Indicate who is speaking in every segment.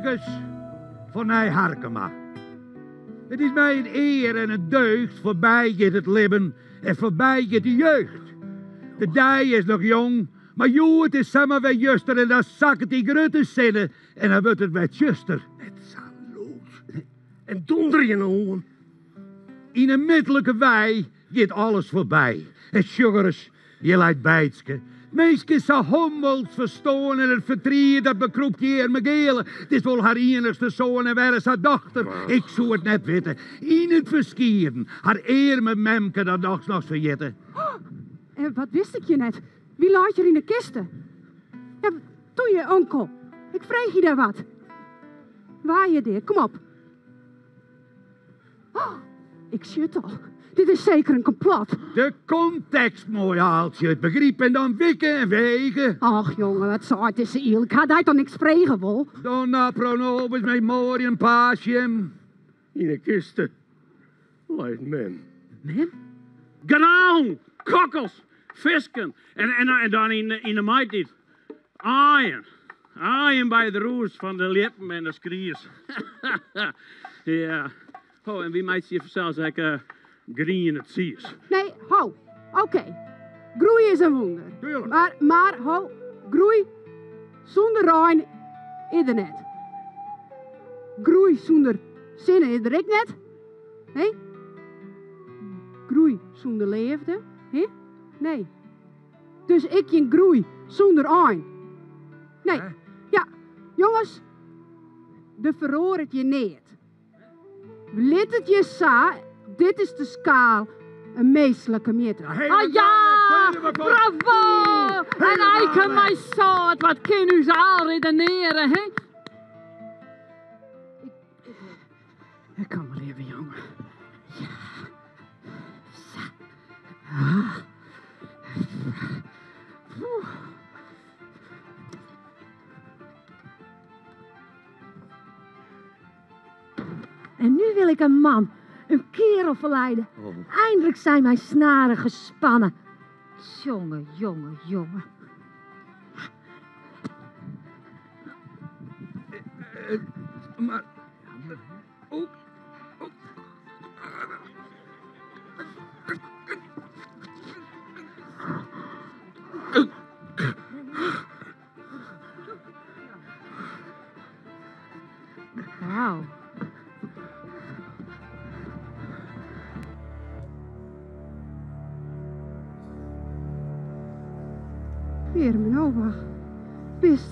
Speaker 1: Jurgens fan Nij Harkema. It is my in ear en in deugd, foarby giet it libben en foarby giet de jeugd. De dei is noch jong, mar hjoed is samar wer juster en dan sakket dy grutte sinne en dan wurdt it wer tsjuster.
Speaker 2: Net sa lûd en donder je no oan.
Speaker 1: Yn 'e midlike wei giet alles foarby en sjoch ris, Hjir leit Beitske. Minsk is sa hommels ferstoarn en it fertriet dat bekrûpt dy earme Geale. It is wol har iennichste soan en wêr is har dochter? Ik soe it net witte. Yn it ferskieden, har earme memke dat dochs noch ferjitte.
Speaker 3: En wat wist ik je net? Wie leit hjir yn de kiste? Ja, toe je, onkel. Ik freegje dy wat. Waar je dea? Kom op. Oh, ik sjit al. Dit is seker in komplot.
Speaker 1: De kontekst, moai Aaltsje, it begryp en dan wikke en wege.
Speaker 3: Och jonge, wat seit dizze iel? Ik ha dy toch niks frege wol?
Speaker 1: Dona pro nobis memoriam pacem.
Speaker 2: Yn 'e kiste leit mem.
Speaker 3: Mem?
Speaker 4: Garnalen, kokkels, fisken en dan yn de maitiid Aaien. Aaien by de rûs fan de ljippen en de skries. Ja. Ho, en wy meitsje hjir fansels ek griene tsiis.
Speaker 3: Nee, ho. Oké. Groei is in wûnder.
Speaker 1: Tuurlijk.
Speaker 3: Mar, mar, ho. Groei sûnder rein is der net. Groei sûnder sinne is der ek net. Nee? Groei sûnder leafde, hè? Nee. Dus ek gjin groei sûnder ein. Nee, ja, jonges, der feroaret hjir neat. Lit it hjir sa, dit is de skaal, in minsklike mjitte.
Speaker 5: Ah ja, bravo! En eiken mei sâlt, wat kin ús al redeneare, hè?
Speaker 3: Kom mar, leave jonge. Ja. Sa. Ah. Oeh.
Speaker 6: En nu wil ik een man, een kerel verleiden. Eindelijk zijn mijn snaren gespannen. Jonge, jonge, jonge.
Speaker 1: Mar. Oh.
Speaker 6: Wauw.
Speaker 3: Earme Noach, witst,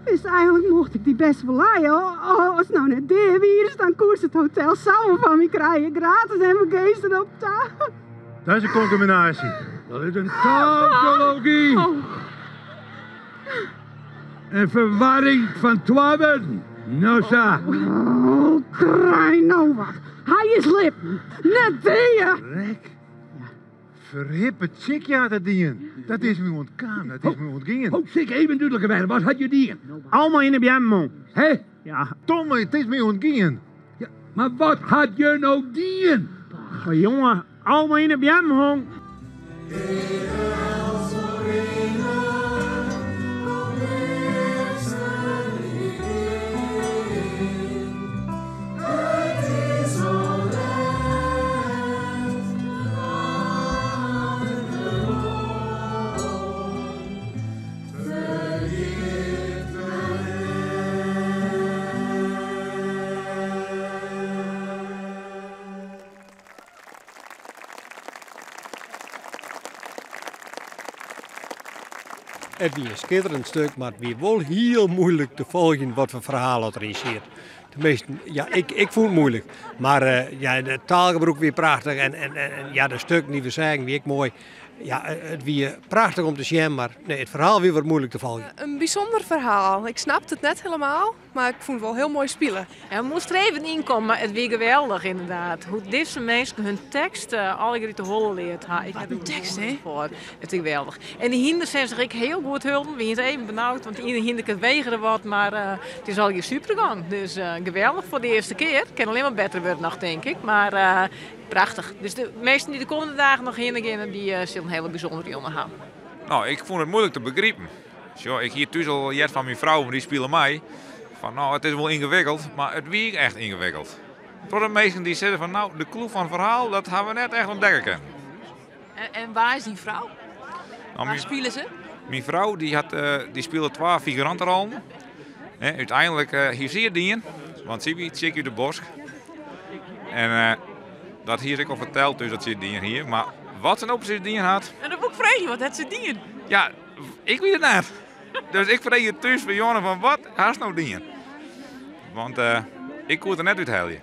Speaker 3: witst, eigenlik mocht ik dy best wol lije. Ast no net dea wiest, dan koest it hotel sa wol fan my krije, gratis en fergees derop ta.
Speaker 7: Dat is in kontaminaasje.
Speaker 1: Dat is in tautology. In ferwarring fan twa wurden. No sa.
Speaker 3: Oh, krij no wat. Hy is libben, net dea.
Speaker 7: Rek. Ferhippe Tsjikje hat it dien. Dat is my ûntkaam, dat is my ûntgien.
Speaker 1: Ho, Sikke, even dúdliker wêze, wat hat je dien?
Speaker 4: Alma yn de beammen hong.
Speaker 1: Hè?
Speaker 4: Ja.
Speaker 7: Tomme, it is my ûntgien.
Speaker 1: Ja, mar wat hat je no dien?
Speaker 4: Oh, jonge, Alma yn de beammen hong.
Speaker 8: It wie in skitterend stuk, mar it wie wol hiel muoilik te folgjen wat foar ferhaal dat deryn siet. Teminsten, ja, ik, ik fûn it muoilik. Mar eh, ja, it taalgebrûk wie prachtich en, en, en ja, de stukken dy't we seagen wie ek moai. Ja, it wie prachtich om te sjen, mar nee, it ferhaal wie wat muoilik te folgjen.
Speaker 9: In bysûnder ferhaal. Ik snapte it net helemaal, mar ik fûn it wol hiel moai spile.
Speaker 5: Ja, moast der even ynkomme, mar it wie geweldich ynderdaad. Hoe't dizze minsken hun tekst allegear út de holle leard ha. Ik
Speaker 9: Wat in tekst, hè?
Speaker 5: Foar. It is geweldich. En de hynders hawwe sich ek hiel goed holden. We hiene it even benaud, want de iene hynderke wegere wat, mar it is allegear super gong. Dus geweldich foar de earste kear. Kin allinne mar better wurde noch, tink ik. Mar prachtich. Dus de minsken dy't de kommende dagen noch hinne geane, dy sille in hiele bysûndere jûn ha.
Speaker 10: No, ik fûn it muoilik te begripen. Sjoch, ik hie thús al heard fan myn frou, want dy spile mei. Fan no, it is wol yngewikkeld, mar it wie echt yngewikkeld. Troch de minsken dy't sizze fan no, de klûf fan it ferhaal, dat ha we net echt ûntdekke kinnen.
Speaker 5: En, en wa is dyn frou?
Speaker 10: Nou,
Speaker 5: Wa spile se?
Speaker 10: Myn frou dy hat, dy spile twa figuranterollen. Uteinlik hie sy it dien, want sy wie tsjik út de bosk. En dat hie se ek al ferteld dus dat sy it dien hie. Mar wat se no presys dien hat.
Speaker 5: En dat woe ik freegje, wat hat se dien?
Speaker 10: Ja, ik wit it net. Dus ik freegje thús fan Jonne fan wat hast no dien? Want ik koe it der net úthelje.